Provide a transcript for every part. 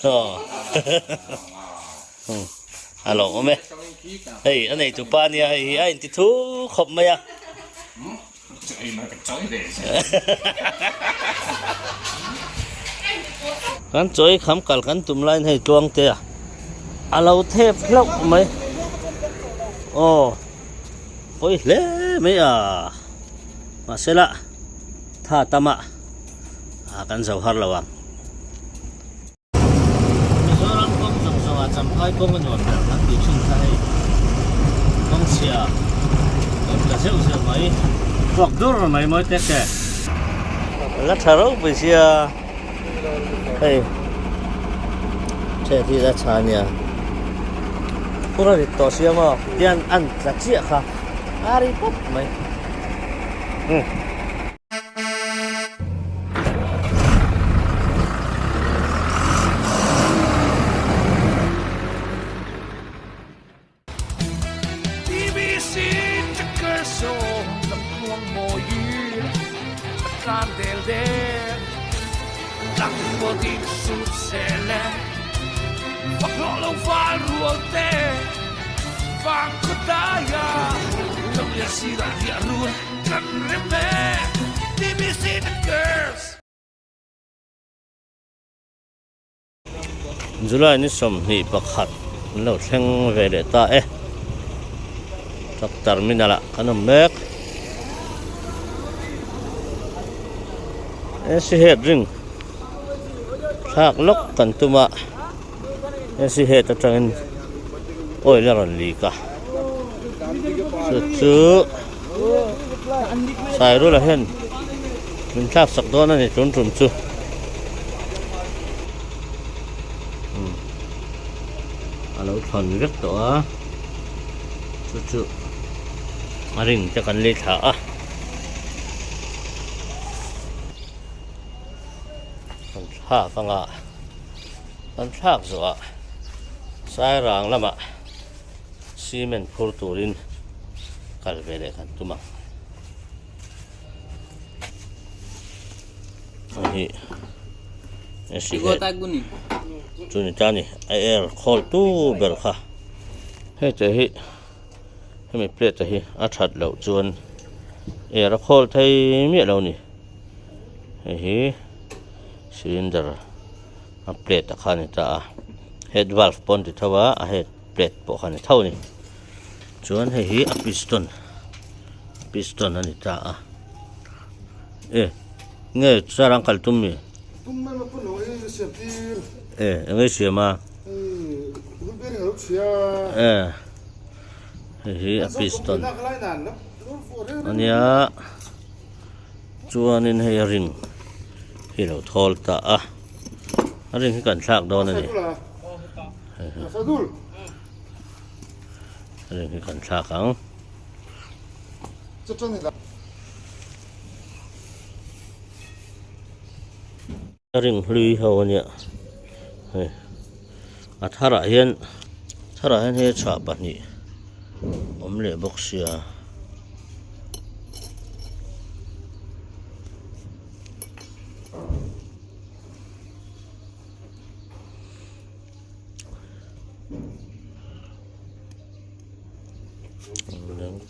Aw A lawmawm e. Hei a neitu pa nia hei hi a inti thu khawp mai a. Kan chawi kham kal kan tum laiin hei tluangte a a lo thep hlauh mai. Aw pawi hle mai a mahsela tha tam a ah kan zo har lo ang. Mizoram kawng zawng zawng ah Champhai kawng a nuam ber kan tih thin kha hei kawng chhia awm ta zeuh zeuh mai. Puak dur mai mawi tek e. La tha ropui sia hei hriat hi la tha ania phur a rit tawh sia maw tian an tla chiah kha a ri pawp mai. July ni 21 an lo thleng ve leh ta e. Truck terminal ah kan awm mek. AC head ring thlak lawk kan tum a. AC head atangin oil a rawn leak a. Chu chu Sairula hian min thlak sak dawn a ni tun tum chu. A lo thawn vek tawh a. Chu chu a ring te kan lei thla a. Kan thlak anga kan thlak zawhah Sairang lamah cement phur turin kal ve leh kan tum ang. Hei hi chu ni ta ni a air khawl tu ber kha hei te hi hemi plate te hi a that loh chuan air a khawl thei miah lo ni hei hi cylinder a plate a kha a ni ta a head valve pawh an ti tho a a head plate pawh kha a ni tho a ni chuan hei hi a piston piston a ni ta a e nge sarang kal tum mi e eng nge siam a e hei hi a piston a nia chuanin hei a ring hi lo thawl ta a a ring hi kan thlak dawn a ni a ring hi kan thlak ang. A ring hlui ho a nia hei a tharah hian tharah hian hei chhah pahnih awm leh bawk sia.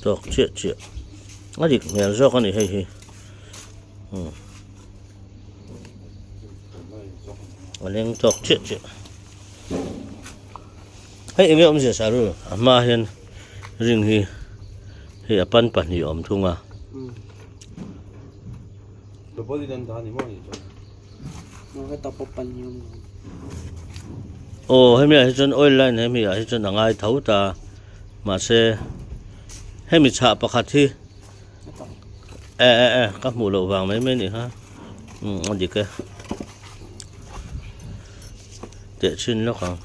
Tawk chiah chiah a dik hmel zawk a ni hei hi a leng tawk chiah chiah hei enge awmzia sa ru a hma hian ring hi hei a pan pahnih a awm thung a. Aw hemi ah hi chuan oil line hemi ah hi chuan a ngai tho ta mahse hemi chhah pakhat hi e e e ka hmuh loh vang mai mai a nih kha umm a dik e teh chhin lawk ang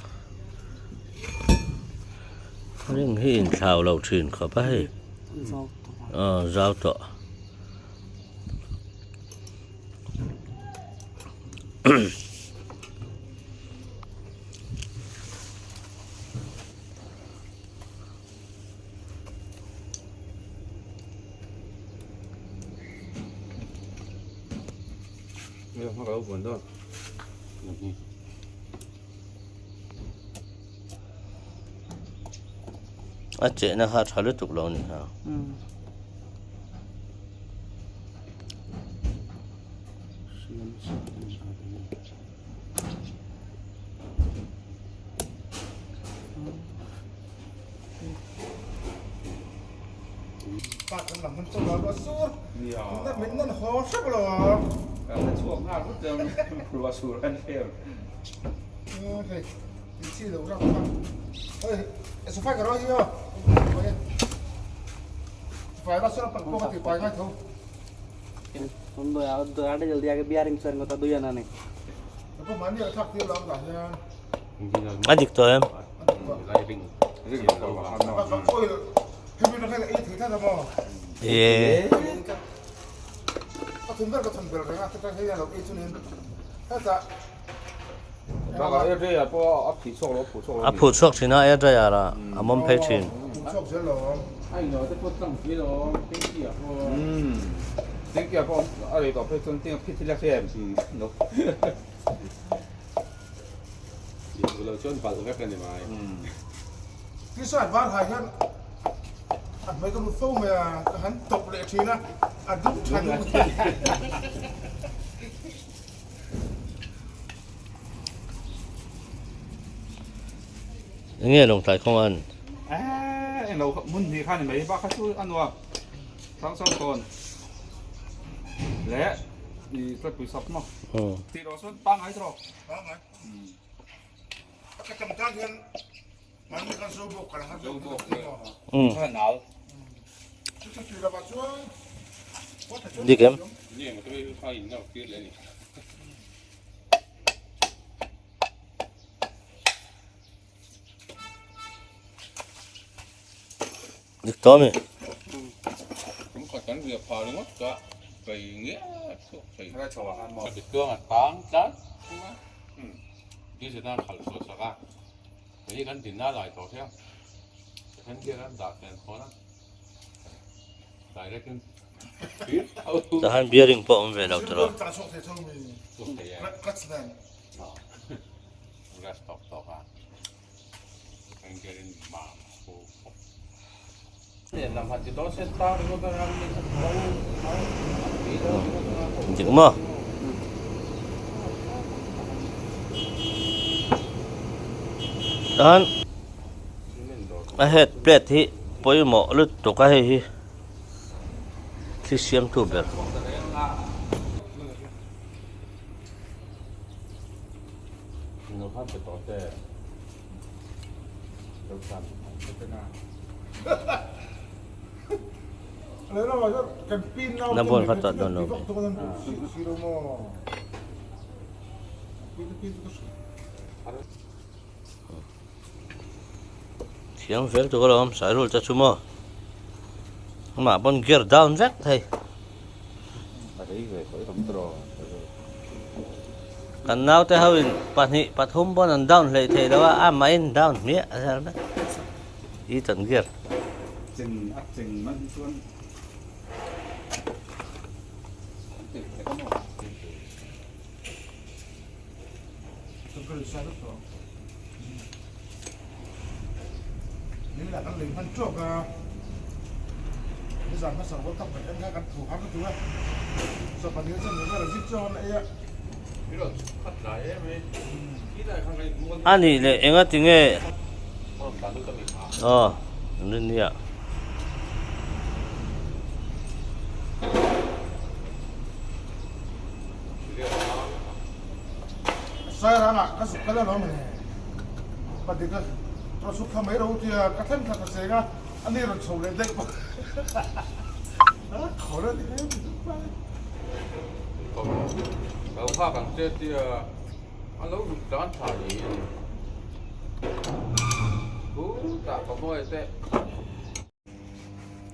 ring hi inthlau lo thin khawp a hei aw zau tawh. A chehna kha a tha lutuk lo a ni kha. A dik tawh em? Ee. A phuh chhuak thin a air dryer ah a mawm phei thin. Enge lawngtlai khawng an? Englo hmun hnih kha ni mai bak kha chu a nuam hrang hrang tawn leh i tlatpui sap maw tih rawh chuan pangngai tawh pangngai a ka tam tan hian mahni kan zo bawk ka la har zo bawk nal chu chu tui lamah chuan dik em Dik tawh ami? Tahan bearing pawh a awm ve lo tiraw? Dik maw? Tahan a head plate hi pawimawh lutuk a hei hi thli siamtu ber. Na ball kha tawt dawn lo ve. Thiam fel tur alawm Sairul te chu maw amah pawn gear down vek thei. Kan naute ho in pahnih pathum pawn an down hleih theih lo a amah in down hmiah a zel vek i tan gear. A nih leh enga tinge aw nia. Sairangah ka zuk kal alawm le. Padik a rawn zuk thla mai ro tia ka thleng thla ta cheng a, a ni rawn chho leh daih bawk. A khawr a ni em mai. Lo nghak ang che tia a lo zuk tan tha ni a ni. Khutah ka mawi teh.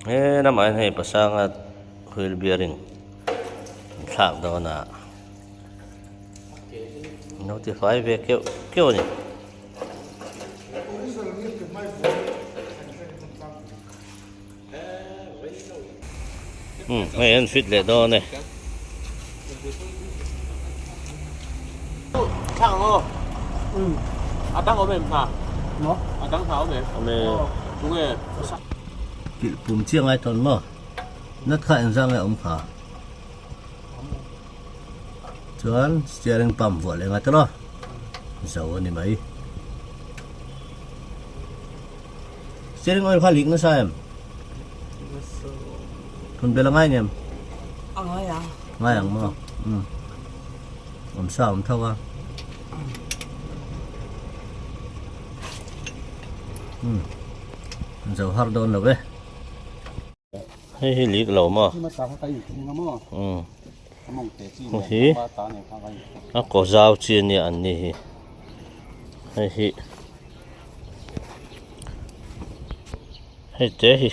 He lamah hian hei pasanga wheel bearing an thlak dawn a notify ve keuh keuh a ni. Hei an fit leh dawn e. Kilh pum chiah ngai tawn maw? Nut kha engzah nge awm kha? Chuan steering pump vuah leh ngai ta lo. Zo a ni mai. Steering oil kha lik nasa em? Thun bel a ngai ngem? A ngai ang. Ngai ang maw? Um. Awm sa awm tho a. Um. Zo har dawn lo e. Hei hi lik lo maw? Um. Hei hi a kaw zau chi ania an ni hi. Hei hi hei te hi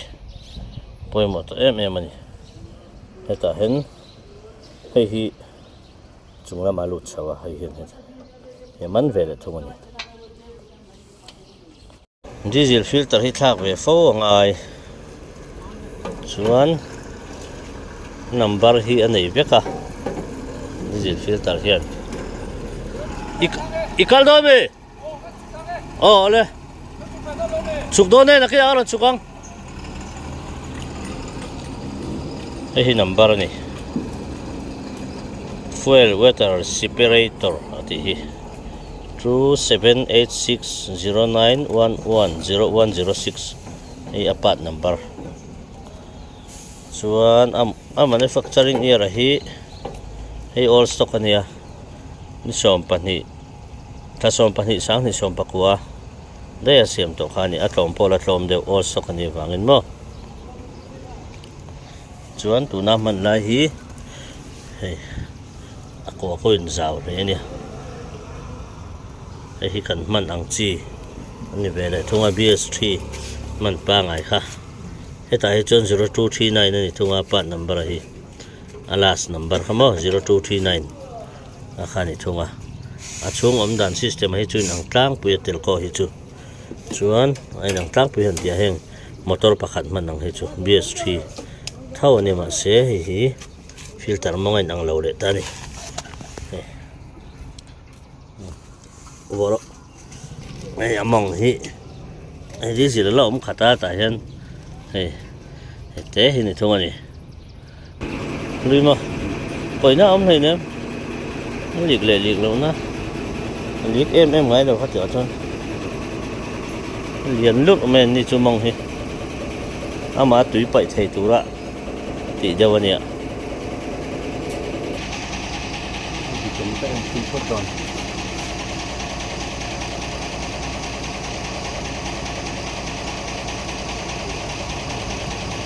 pawimawh ta em em a ni. Hetah hian hei hi chung lamah a lut chho a hei hian he man ve leh thung a ni. Diesel filter hi thlak ve fo a ngai chuan number hi a nei vek a diesel filter hian i kal dawn mi aw awle chhuk dawn e nakinah a rawn chhuk ang hei hi number a ni fuel water separator a tih hi. 278609110106 hei a part number chuan a a manufacturing year a hi hei all stock ania ni 12 thla 12 sanghnih 19 daih a siam tawh kha a ni a tlawm pawh la tlawm deuh all stock a nih avangin maw chuan tuna hman lai hi hei. A kawh pawh in zau hle a nia hei hi kan hman ang chi a ni ve leh thung a bs three hman pangai kha hetah hi chuan zero two three nine a ni thung a part number hi a last number kha maw zero two three nine a kha a ni thung a a chhung awm dan system hi chu inang tlangpui a tel kawh hi chu chuan a inang tlangpui han tih ah heng motor pakhat hman ang hi chu bs three tho a ni mahse hei hi. Filter mawng a inang lo leh ta a ni. Hei vawrh hei a mawng hi hei diesel a la awm khat a tah hian hei hei te hi ni thung a ni. Lui maw pawina a awm hlei nem a lik leh lik lohna a lik em em ngai lo kha tihah chuan lian lup mai an ni chu mawng hi amah tui paih thei tura. tih deuh a nia.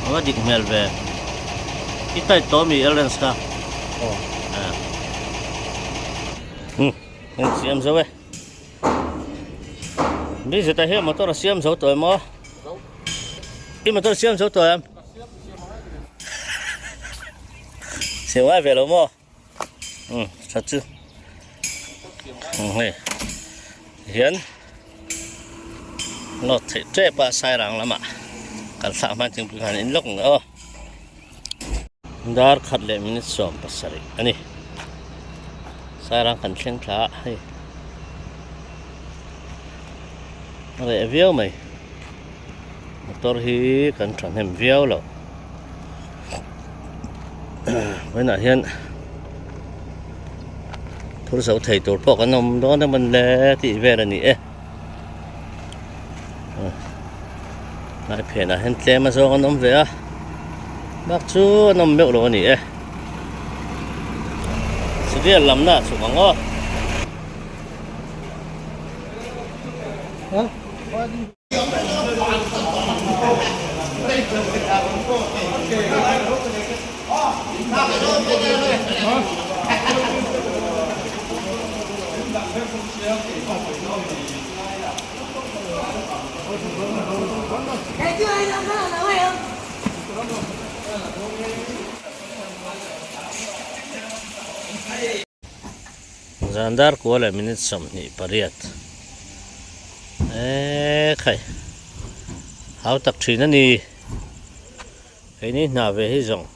A va dik hmel ve. I tight tawh mi Elrens kha. Aw. Hmm, en siam zo e. Ni zeta hian motor a siam zo tawh em aw? I motor siam zo tawh em? Siam ngai ve lo maw? Um, tha chu. Um, hei. Hian lot theih tep a sairang lamah kan thlak hman thingpui khan in lawk ang aw. Dar khat leh minute 17 a ni. Sairang kan thleng thla a hei. A reh viau mai. Motor hi kan thahnem viau lo. Vawiinah hian phur zo thei tur pawh kan awm dawn emaw le tih vel a ni e. Hnai phenah hian tlem a zawng an awm ve a bak chu an awm meuh lo a ni e. Sidial lamna a chhuk ang aw. Zan dar kua leh minute 28 eee khai hau tak thin a ni keini hna ve hi zawng.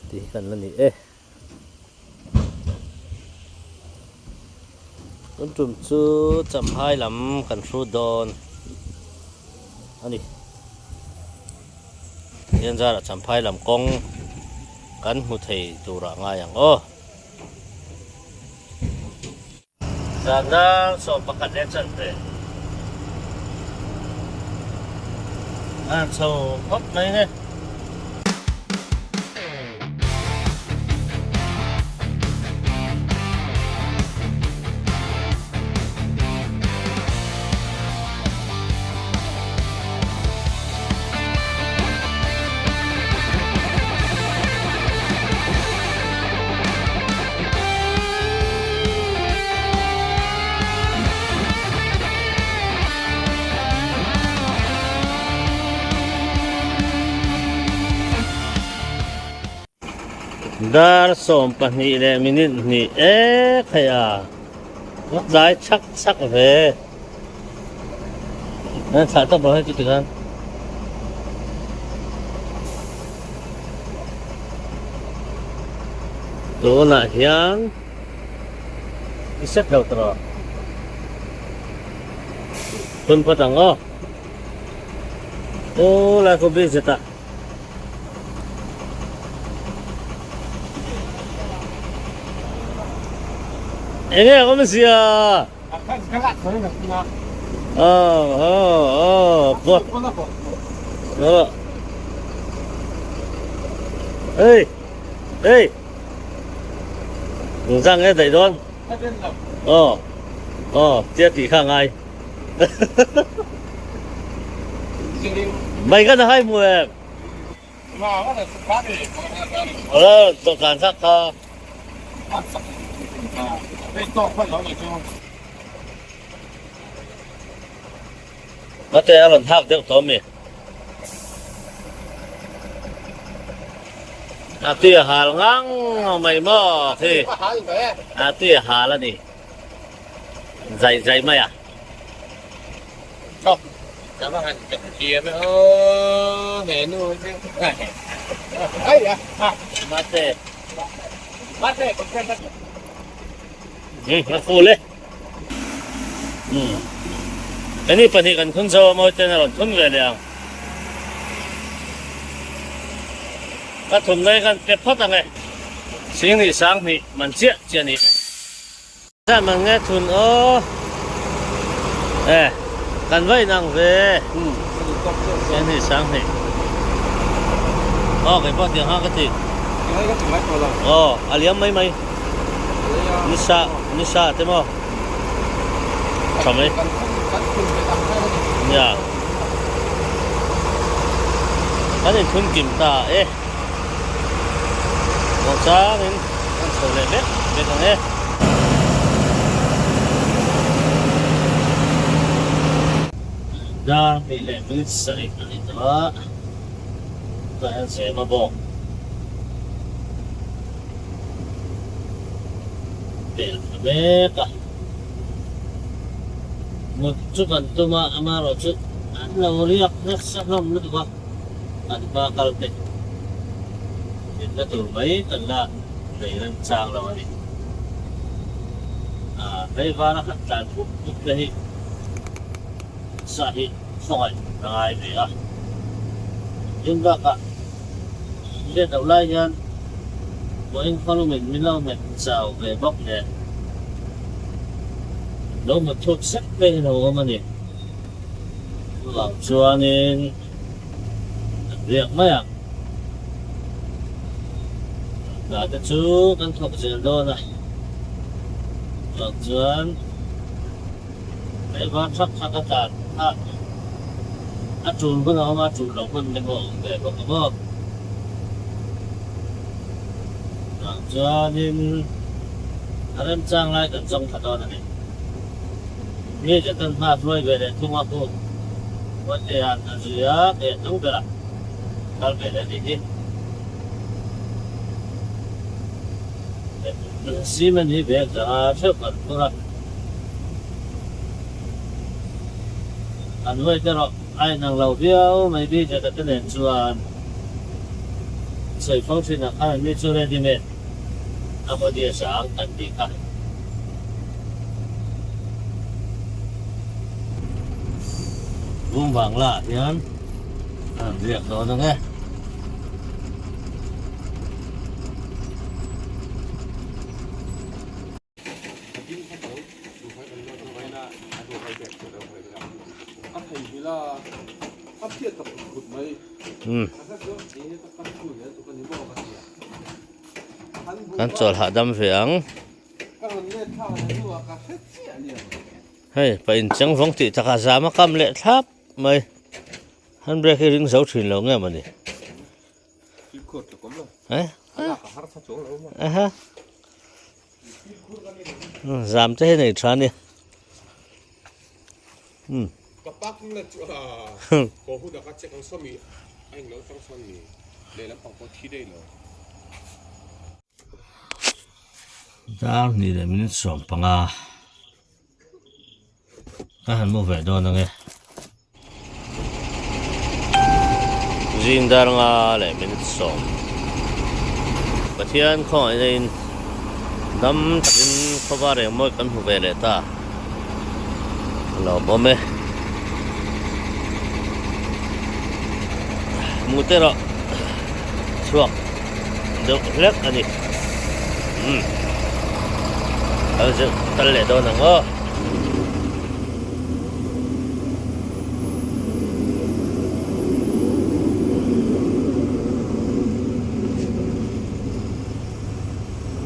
Tih hi kan la ni e. Tun tum chu Champhai lam kan hrut dawn a ni. Hian zarah Champhai lam kawng kan hmu thei turah ngai ang aw. Zan 11 leh chanve a han chho khawp mai nge. Dar 12 leh minute hnih ek hei a va tlai chhak chhak ve an thlah tawp lo hei chu tikhan. Tunah hian i set lo tawh hun phawt ang aw. Aw lai khaw bridge zet ah. Enge a awm sia? Aw aw aw buat. Ê ê Rang nge daih dawn. Aw aw tia tih kha ngai. Mei kan hai mu em. Ờ dawhkan sak kha. Mate a rawn hak deuh tawh ami? A tui a hal ngang mai maw khi? A tui a hal a ni. Zai zai mai a. Mate. A full e. Umm. Kani pahnih kan thun zo a mawi ten a rawn thun ve leh ang. Ka thun mai khan pe phawt ang e. Singhnih sanghnih man chiah chiah a ni. Zan man nge thun aw. E kan va inang ve. Singhnih sanghnih. Aw kei pawh tiang ha ka ti. Aw a liam mai mai. Nisa nisa te maw tha mai nia kan inthun kim ta e muangchangin kan chho leh vek vek ang e. Dar hnih leh minute sarih a ni tawh a tunah hian zema bawk. Pel ta mek a, mut chu kan tum a, amaherawhchu an lo riak nasa hlawm lutuk a, kan hma kal te dinna tur mai kan la nei remchang lo a ni. Aaa hei vara khat tlan pup pup te hi sa hi khawngaih a ngai ve a, tin bakah Hriat loh lai hian vawiin khaw-lumin min lo hmet chau ve bawk nen lo mut thuk sek phei hi lo awm a ni. Chuvang chuanin kan riak mai ang. Hna te chu kan thawk zel dawn a, chuvang chuan hei var thak thak a tlan a, a tul hun a awm a, a tul loh hun te pawh a awm ve bawk a maw. Chuvang chuanin a remchang lai kan zawng thla dawn a ni. Mi te tan hma hruai ve leh thung a khu Puantea'n a zui a, kei a hnung berah kal ve leh a nih hi. Cement hi bag danga theuh kan phur a. An weight erawh a inang lo viau mai bik e ka te nen chuan sawi fo thin ang khan an ni chu ready made a body a sang kan tih kha. Bung Bangla ah hian a rawn riak dawn ang e. Kan chawl hahdam ve ang. Hei pa incheng vawng tih takah zam a kam leh thlap mai. Handbrake hi ring zo thin lo nge mawni. Aha. Zam te hi nei tha nia. Ka parking lot chu a haw hunah ka check ang sawmi a englo tang sawn ni lehlam pang pawh thi daih lo. Dar hnih leh minute 15 ka han mu ve dawn ang e. Zing dar nga leh minute 10 Pathian khawngaihna in dam takin khawvar eng mawi kan hmu ve leh ta a lawmawm e. Hmu te erawh chhuak. deuh hlek a ni umm kal zeuh kal leh dawn ang aw.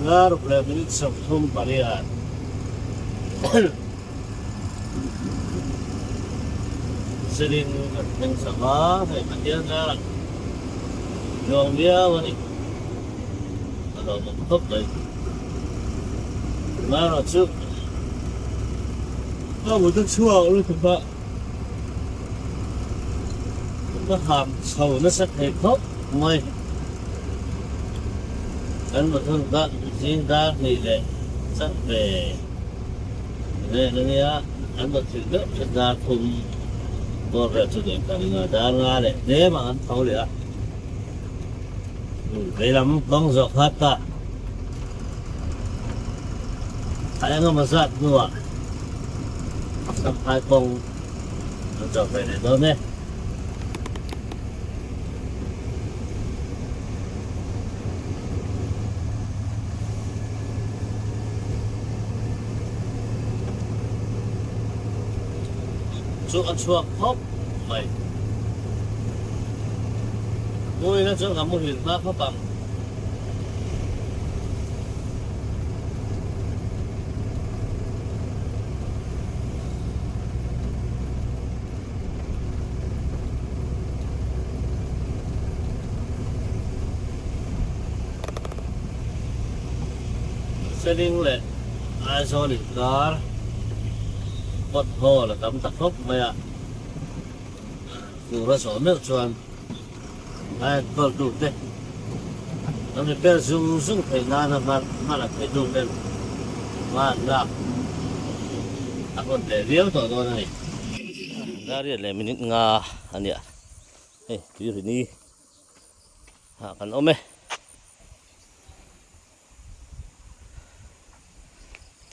Ngaruk leh minute 38. Seling kan thleng sak a, hei Pathian zarah nuam viau a ni. A lawmawm khawp mai. Amaherawh chu ka mut a chhuak lutuk a, ka ham chho nasa thei khawp mai. Kan mut hun kha zing dar hnih leh chak ve. Vel a nia, an rawn thil deuh thin dar thum bawr vel chu nih ka ring a, dar nga leh tlem ang an tho leh a. Veilam kawng zawh kha ta a engemaw zat hnuah Champhai kawng an zawh ve leh dawn e. Chu a chhuak khawp mai. Muina chuan ka muhil hma khawp ang. Seling leh Aizawl inkar pot hole a tam ta khawp mai a, tur a zawh meuh chuan a enkawl tute an repair zung zung theih nana hma la thei tu ten hma an lak a hawn leh viau tawh dawn a ni. Dariat leh minute nga a nia, hei tui ri ni ah kan awm e.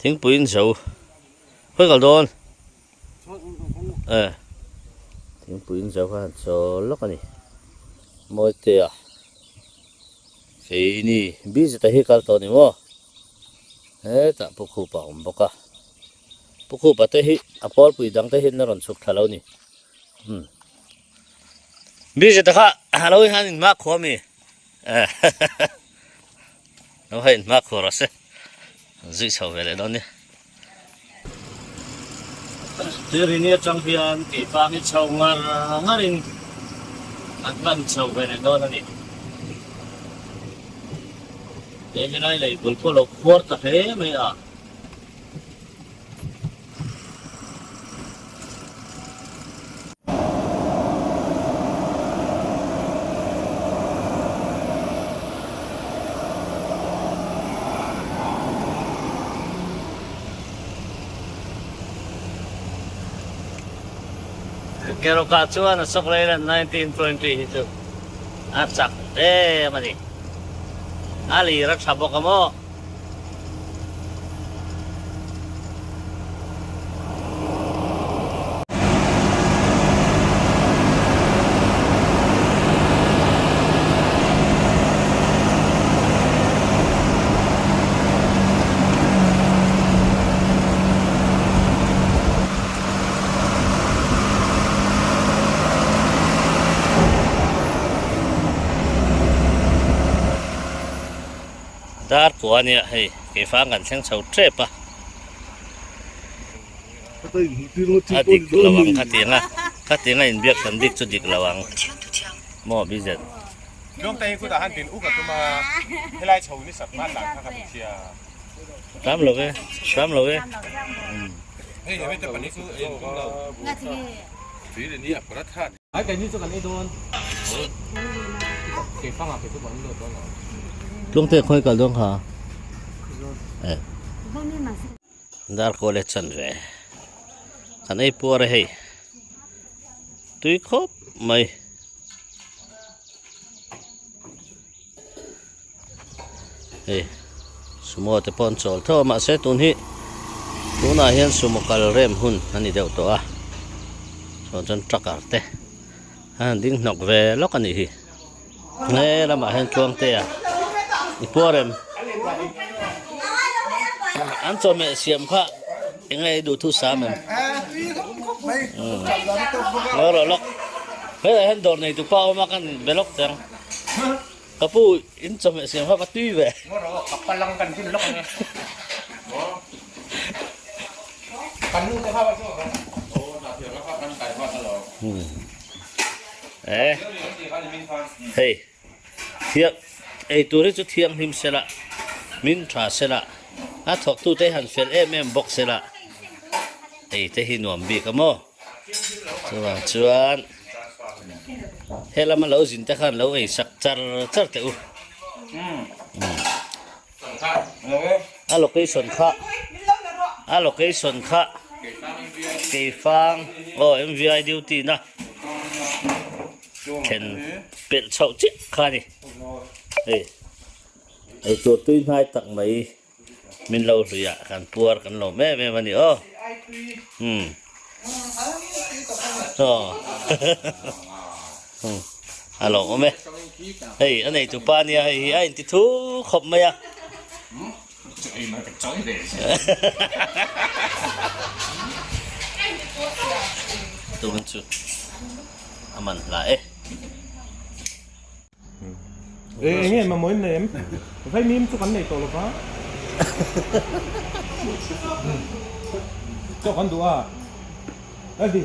Thingpui in zo khawi kal dawn e thingpui in zo kha han chawl lawk a ni Mawitea keini busy ta hi kal tawh ni maw hetah Pu Khupa a awm bawk a Pu Khupa te hi a pawlpui dang te hian a rawn chhuk thla lo ni umm busy ta kha a lo in han in hma khua mi. Lo hei hma khur a se zui chho ve leh dawn nia. Tuirini atang hian keipang hi chho ngar ngar in an pan chho ve leh dawn a ni. He helai lei bul pawh lo khuar ta hle mai a. Kerawkah chuan Ashok Leyland 1920 hi chu a chak em a ni. A lir a tha bawk a maw? Dar kua ania hei keifang kan thleng chho tep a. A dik lo ang khatiang a khatiang a inbiak hran bik chu dik lo ang maw Bizen. Tam lo ve tam lo ve. Tlungte khawi kal dawn kha eh. Dar kawl e chan ve kan ei puar e hei tui khawp mai. Hei sumo te pawh an chawl tho a mahse tun hi tunah hian sumo kal rem hun a ni deuh tawh a chuan chuan trucker te a han ding hnawk ve lawk a nih hi he lamah hian tluang te a i puar em an chawhmeh siam kha eng nge i duh thu sam em ngawi rawh lawk helaiah hian dawr nei tupa a awm a kan be lawk chiang. Ka pu in chawhmeh siam kha ka tui ve. Ka palang kan hun lawk ang e. Kan nu te kha va chu. Eh. Hei. Thiang ei tur hi chu thianghlim sela min tha sela a thawk tu te han fel em em bawk sela ei te hi nuam bik a maw. Chuvang chuan he lama lo zin te khan lo ei sak char char teh u. A location kha a location kha Keifang aw M_V_I duty na thlen pelh chhoh chiah kha a ni. Hei eitur tui hnai tak mai. Min lo hluiah kan puar kan lawm em em a ni aw. Umm. Aw. Umm. A lawmawm e. Hei a nei tupa nia hei hi a inti thu khawp mai a. Tun chu a man hla e. Eng nge mamawh in nei em? Vaimim chu kan nei tawh lova. Chaw kan duh a. Laldi.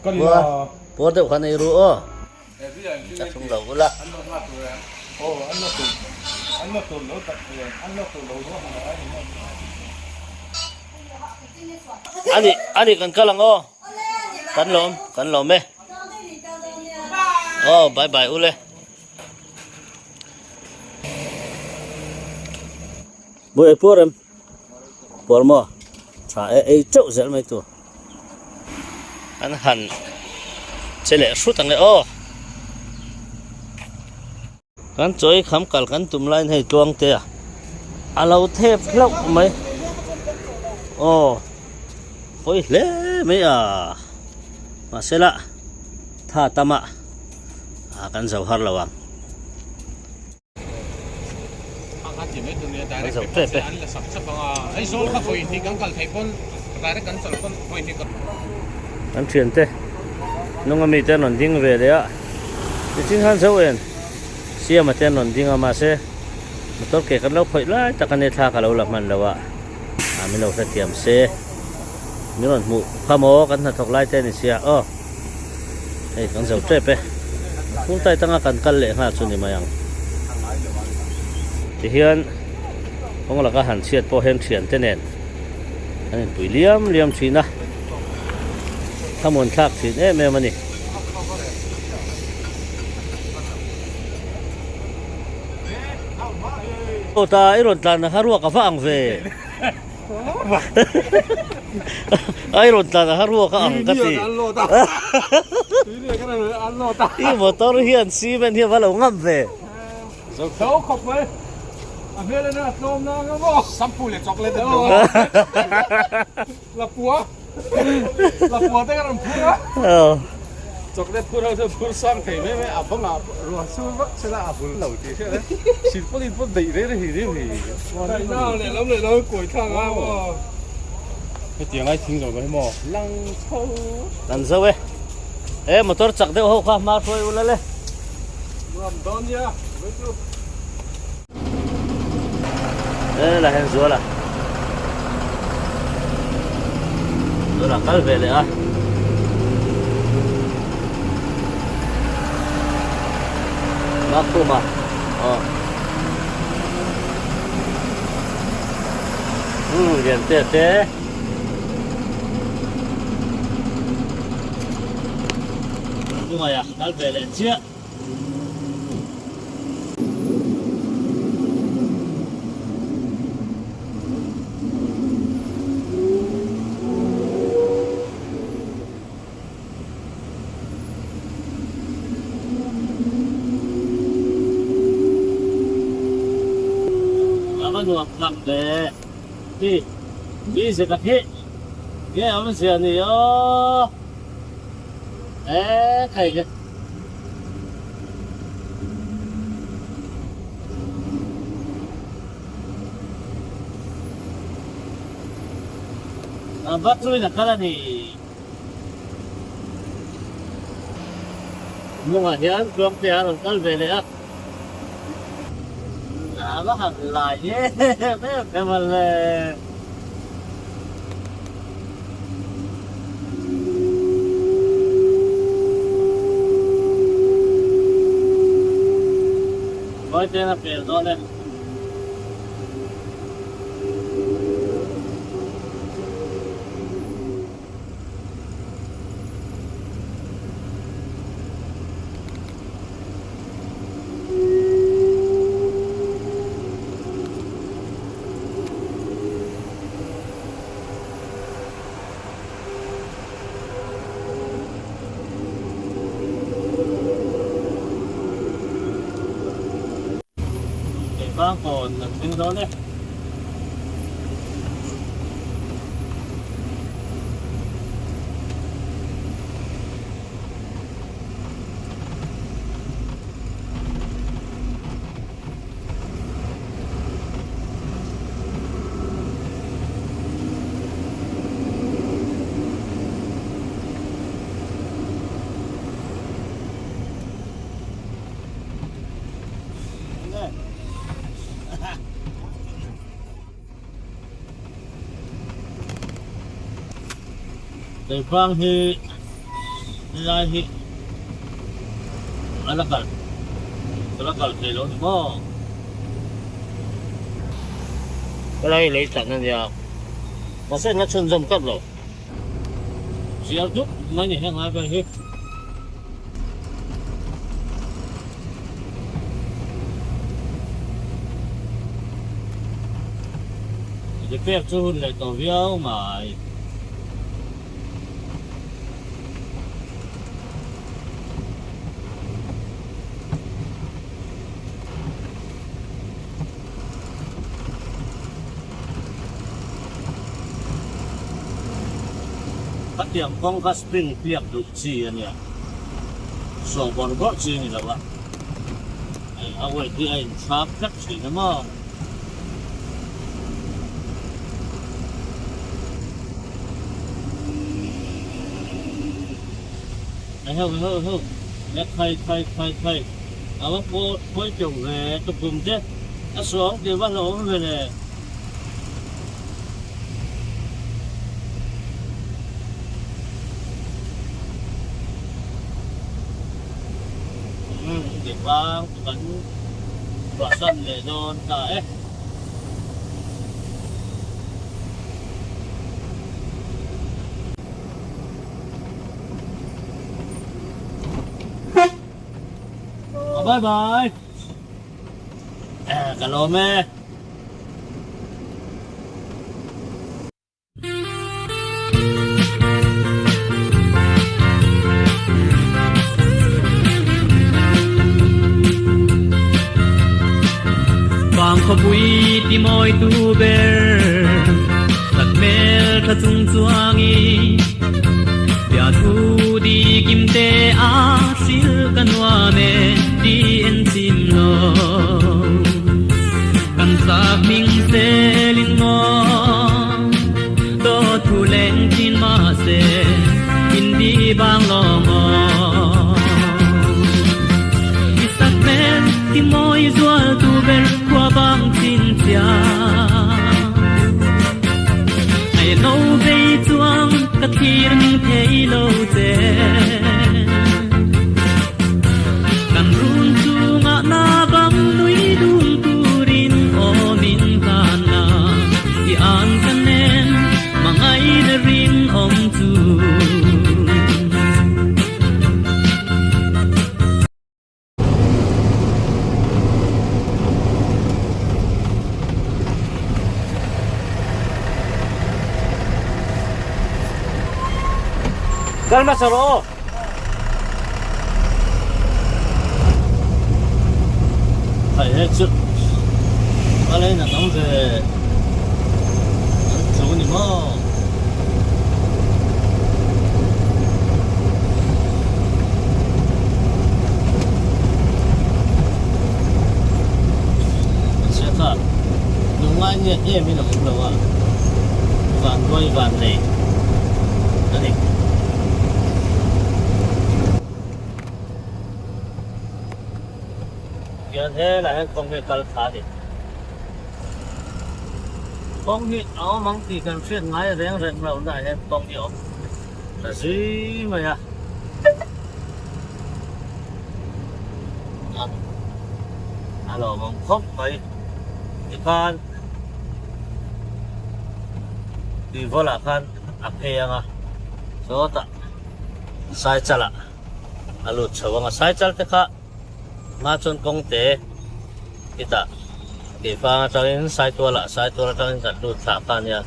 Ka ni la. Puar deuh khan ei ru aw. Ka thung lo ula. Ani ani kan kal ang aw. Kan lawm kan lawm e. Aw bye bye ule. Bui ei puar em. Puar maw tha e ei teuh zel mai tur. An han che leh hrut ang e aw. Kan chawi kham kal kan tum laiin hei tluang te a a lo thep hlauh mai. Aw pawi hle mai a mahse lah tha tam a kan zo har lo ang. Kan zo tep e. Kan thiante nunga mite an rawn ding ve leh a nichin khan zo en siama te an rawn ding a mahse motor ke kan lo khawih lai tak ania thla ka lo la hman lo a ah min lo hrethiam se min rawn hmuh kha maw kan hnathawk lai te a ni sia aw. Hei kan zo tep e. Kungtai tanga kan kal leh nghal chu ni mai ang. Tihian kawng laka han chhiat pawh hian thian te nen an inpui liam liam thin a. Thlamuan thlak thin em em a ni. Aw ta i rawn tlan na kha ruak a va ang ve. Ai rawn tlan a ruak a ang ka ti. I motor hian cement hi a va lo ngam ve. Chocolate phur ho chuan phur sang thei mai mai a bangah ruah sur vak sela a bul lo tih hriat e silpawn in pawn daih reng reng hi Kaihna lehlam lehlam a kawi thlak a maw Hetiang ai thing zawh hi maw Lang chho Kan zo e. E motor chak deuh ho kha hma hruai ula le. Nuam dawn nia vei chu. E la hen zuala. Zuala kal ve leh a. Makhuma aw. Umm lian te te. Lungaia kal ve leh chiah. A va nuam tak ve. Hi mi zet a khi nge awmzia ni aw e khai le. A va chuin a kal a ni. Hnungah hian Tluangtea a rawn kal ve leh a. A va han lai em em em a le. Vawiin a pel dawn e. Keipang kawn an thleng dawn e. Keipang hi helai hi a la kal a la kal thei lo ni maw? Helai hi lei tlan a nia mahse an la chhunzawm tlat lo. Zial dup mai ni heng lai vel hi. Repair chu hun leh tawh viau mai. Khatiang kawng kha spring piak duh chi a nia, sawh bawrh bawrh chi a ni lo a, a weight hi a inthlak tlat thin a maw? Eheu eheu eheu, e khai khai khai khai, a va pawi teuh ve tukum te a suang tih va hlauhawm ve le. Umm Keipang chu kan chhuahsan leh dawn ta e. Bye bye. Ka lawm e. Vang khawpui ti mawi tu ber Sat hmel tha chung chuangi Bia thu di kim te a hril ka nuam e ti en chim lo Kan sak hming selin maw Do thu leng thin mahse Hindi bang lo maw. Ti mawi zual tu ber khua bang chin chiang. Ai lo bei chuang ka thlir ning thei lo che. Kan run chungah na bang nui dun turin aw min hlan la. I an ka nen mangai na rin awm chu. Kal hmasa rawh aw. Hei he chu a lane a tam ve an tlu ni maw. Chhiatah lungngai ngiat em in a awm lo a, vanduai van nei a ni. Hian helai hian kawng hi a kal thla a ni. Kawng hi a awm ang tih kan hriat ngai reng reng loh naah hian kawng hi a awm ta zui mai a. A lawmawm khawp mai tikhan tuivawl ah khan a phei ang a sawtah saichal ah a lut chho ang a saichal te kha hma chuan kawng te khitah keifang atangin saitual ah saitual atangin kan lut thlah kha ania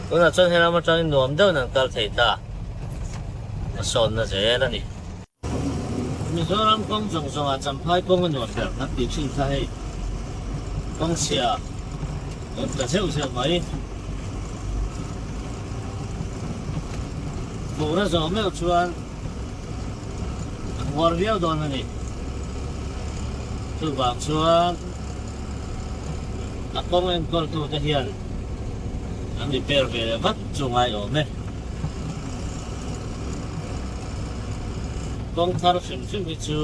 tunah chuan helam atangin nuam deuhin an kal thei ta a sawnna zel a ni. Mizoram kawng zawng zawngah Champhai kawng a nuam ber kan tih thin kha hei kawng chhia rawn tla zeuh zeuh mai. Fur a zawh meuh chuan a ngawr viau dawn a ni. Chuvang chuan a kawng enkawltute hian an repair ve leh vat chu ngai awm e. Kawng thar hrim hrim hi chu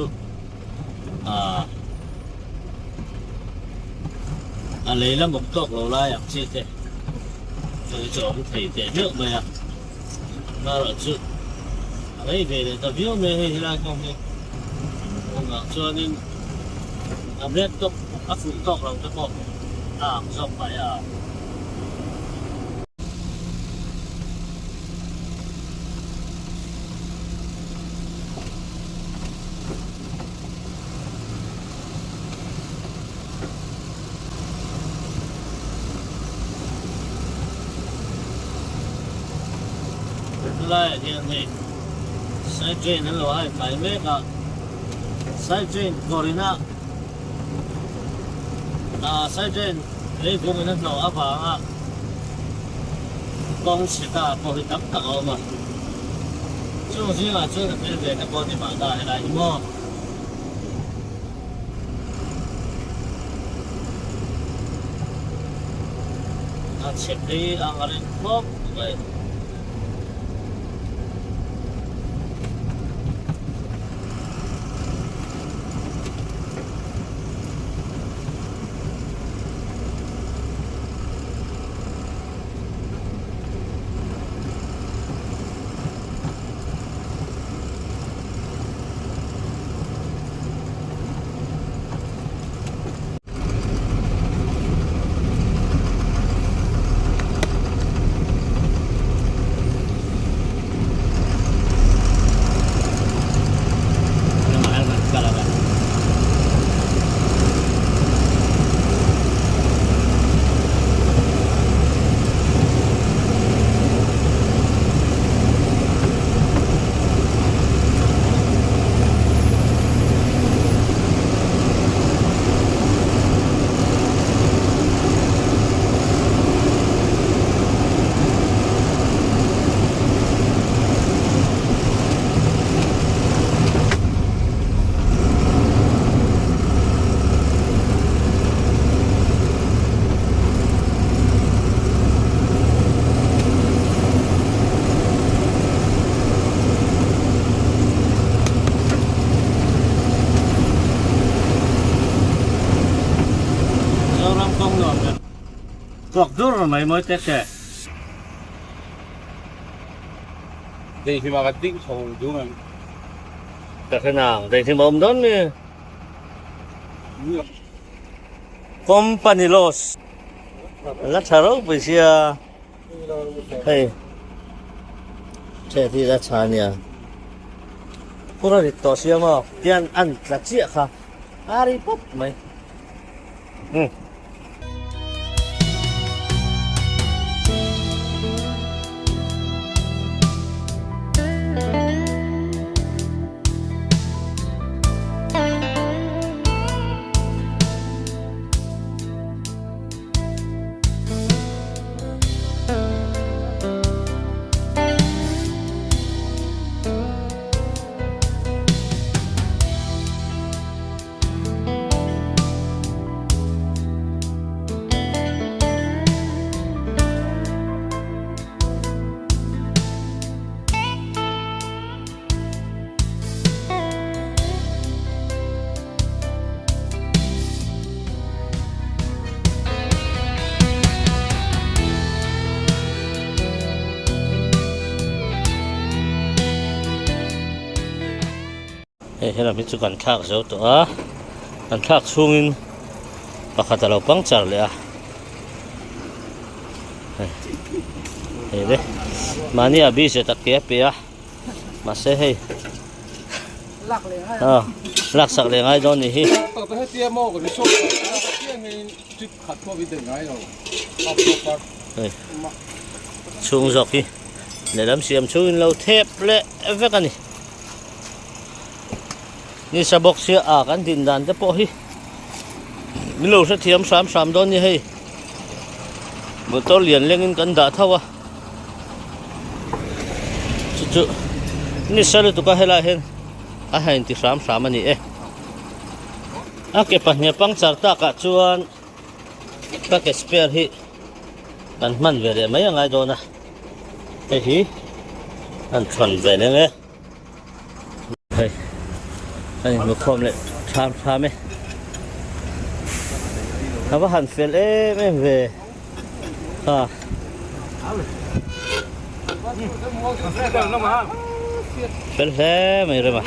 ah a lei lam awm tawk lo lai ang chi te chu hi chu a awm thei teh meuh mai a marawh chu a rei ve leh ta viau mai a hei helai kawng hi kawngah chuanin a black top a fuh tawk lo te pawh a ang zawk mai a. Helaiah hian hei side drain an lo hai fai mek a, side drain kawrina ah side drain leivung in a hnawh avanga kawng chhe ta pawh hi tam tak a awm a, chung zingah chuan a tel ve te pawh ni mah ta helai hi maw. A chhe phei ang a ring khawp mai. Tuak dur mai mawi tek che. Deihlima ka ding chho dung em. Ka hre nang, deihlima awm dawn mi. Company loss la tha ropui sia hei hriat hi la tha ania pura rit tawh sia maw tian an tla chiah kha a ri pawp mai umm. Hei helam hi chu kan thlak zo tawh a kan thlak chhungin pakhat a lo puncture leh a hei hei le mahni a busy tak ke a pe a mahse hei ah lak sak leh ngai dawn nih hi. Hei chhung zawk hi lehlam siam chhungin lo thep leh vek a ni. Nisa bawk sia a kan din dan te pawh hi min lo hrethiam hram hram dawn ni hei motor lian lengin kan dah tho a chu chu nisa lutuk a helai hian a ha inti hram hram a ni e a ke pahnih a puncture takah chuan ka ke spare hi kan hman ve leh mai a ngai dawn a hei hi an thawn ve leng e. Hei a inhmu khawm leh tham tham e a va han fel em em ve a fel hle mai rem a.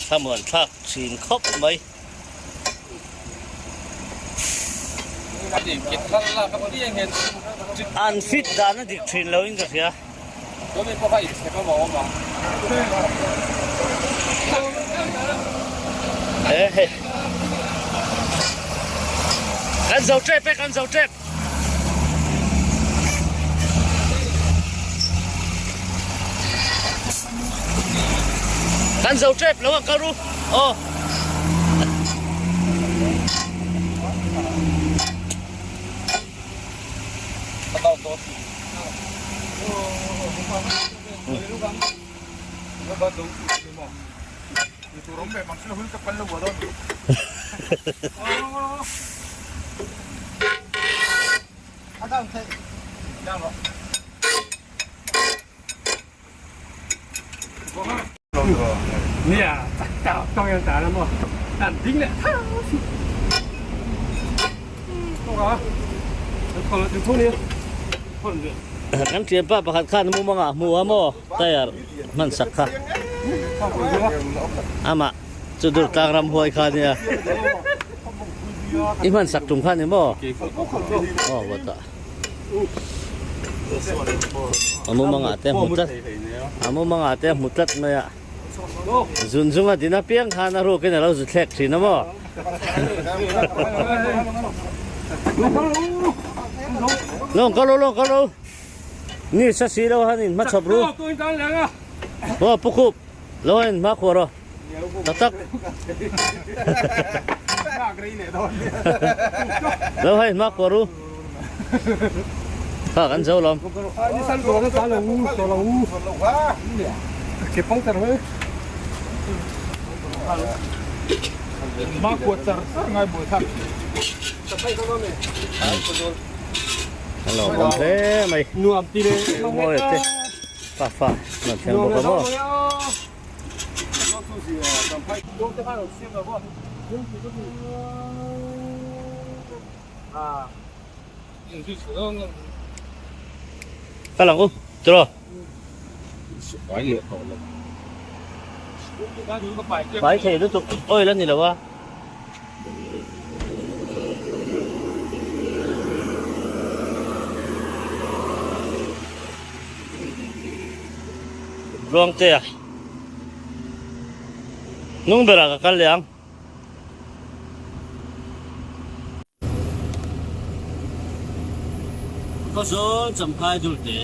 Thlamuan thlak thin khawp mai. An fit dan a dik thin lo in ka hria. Kan zo tep e kan zo tep. Kan zo tep lo ang kal ru. Aw. Kan thianpa pakhat khan mumangah hmu a maw tyre hman sak kha amah chu dur tlang ram huai kha nia i hman sak tum kha ni maw aw what a. A mumangah te a hmu tlat a mumangah te a hmu tlat mai a zun zunga din apiang khan a rukin a lo zu thlek thin a maw lawng ka lo lawng ka lo ni sa si lo han in hma chhawp ru aw pu khup lo han in hma khuar aw tak tak lo han in hma khuar ru. Kha kan zo lawm. An lo awm hle mai. Mawi te pa fa an thleng bawk a maw. Kal ang u tiraw. Pai thei lutuk oil a ni lo a. Ruangtea hnung berah ka kal leh ang. Khawzawl Champhai Dulte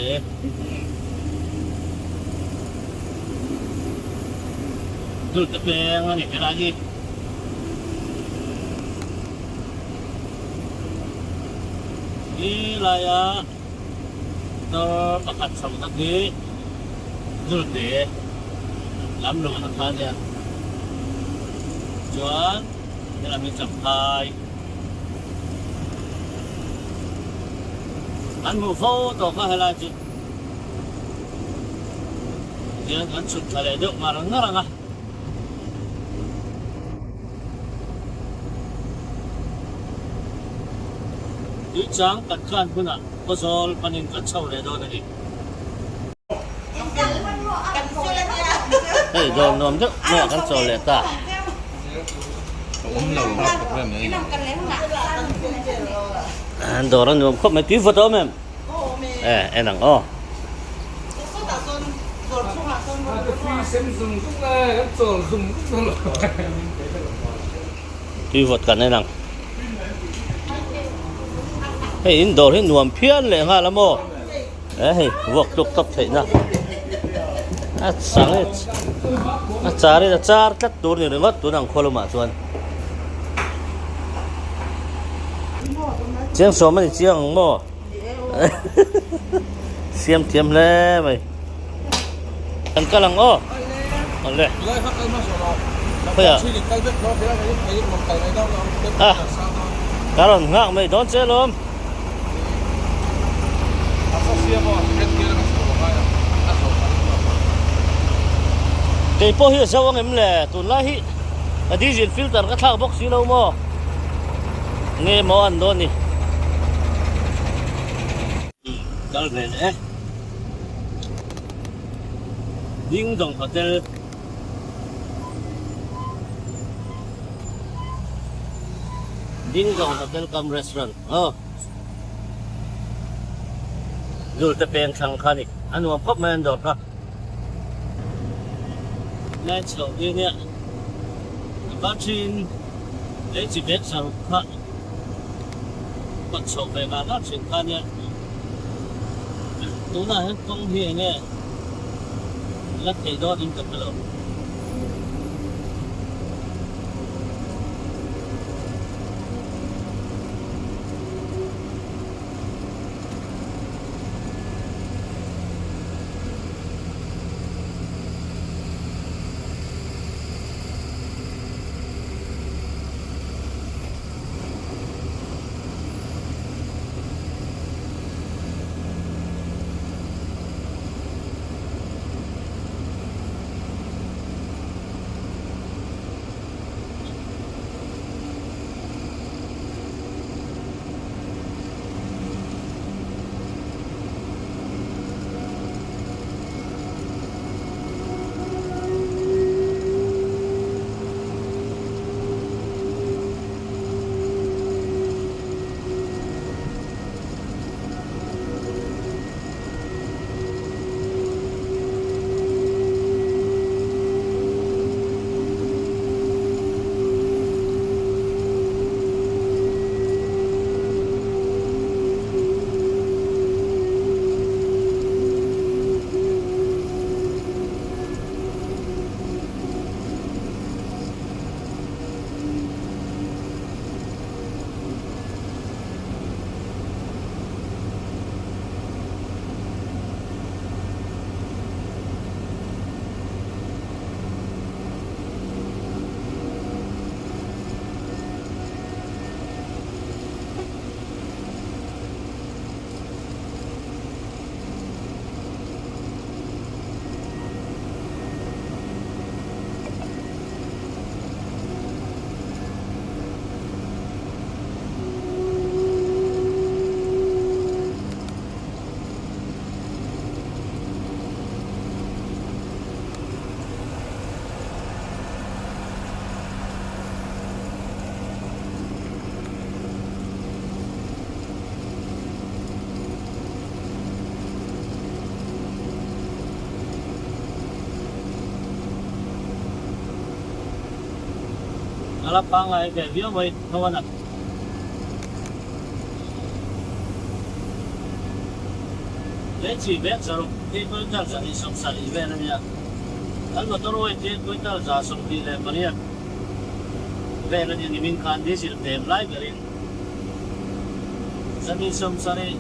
Dulte peng a ni helai hi. Hi laia motor pakhat chho tak hi Dulte lam luhna kha a nia. Chuan helam hi Champhai. An hmuh fo tawh kha helai chu tihian an chhuk thla leh deuh ngar ngar ang a. Tuichang kan tlan hunah Khawzawl panin kan chho leh dawn a ni. Hei dawr nuam deuh mai ah kan chawl leh ta. An dawr a nuam khawp mai tui vawt a awm em? E en ang aw. Tui vawt kan en ang. Hei in dawr hi nuam phian leh nghal a maw? E hei vuak tluk tawp theih na a chang e a char in a char tlat tur ni ringawt tun ang khaw lamah chuan chiang sawm a ni chiang ang maw siam thiam hle mai kan kal ang aw awle khawiah a ka rawn nghak mai dawn che alawm. Kei pawh hi a zo ang em le? Tunlai hi ka diesel filter ka thlak bawk si lo maw? Nge maw an dawn ni? Kal ve leh e. Ding Dong Hotel. Ding Dong Hotel cum Restaurant. Aw. Zul te peng thlang kha ni. A nuam khawp mai an dawr kha. Lai chhoh hi nia. A va thin lei chi bek chho kha. Kawt chhoh ve ngar ngar thin kha nia. Tunah hian kawng hi enge la thei dawn in ka hre lo. A la pangngai ve viau mai tho a na. Lei chi vek zaruk hi quintal 270 vel a nia. Kan motor weight hi quintal 128 vel a nia nimin khan diesel tlem lai berin 270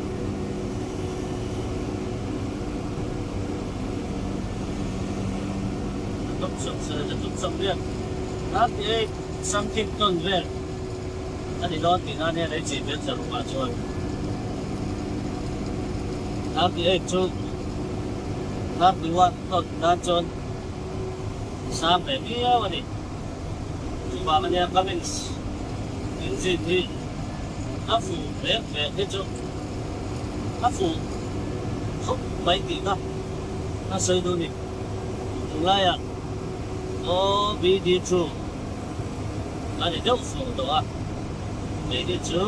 38 38 something ton vel a ni dawn tihna nia lei chi vel zarukah chuan 38 chu 31 ton tan chuan sang ve viau a ni. Chuvang ania Cummins engine hi a fuh vek vek hi chu a fuh khawp mai tih kha a sawi duh a ni. Tunlaiah OBD chu a ni deuh fur tawh a, hei hi chu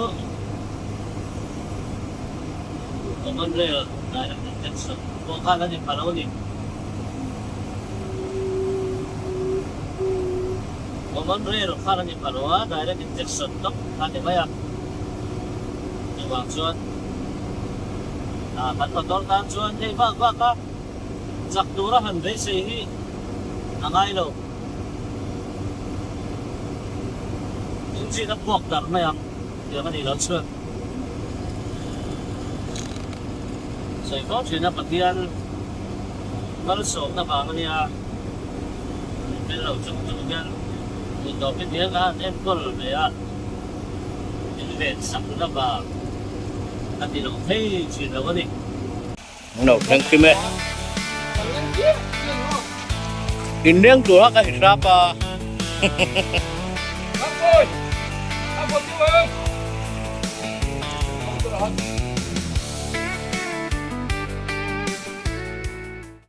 Common Rail Direct Injection pawh khan a ni pha lo a ni. Common Rail khan a ni pha lo a, Direct Injection tawp kha a ni mai a. Chuvang chuan kan motor tan chuan hei vak vak a chak tura han beisei hi a ngai lo. Engine a puak darh mai ang tiang a nih loh chuan sawi fo thin a Pathian malsawmna vang a nia min lo chung chung hian duh tawpin hian a han enkawl ve a min ven sakna vang a ti lo thei thin lo a ni. No, thank you me. In leng tura ka hisap a.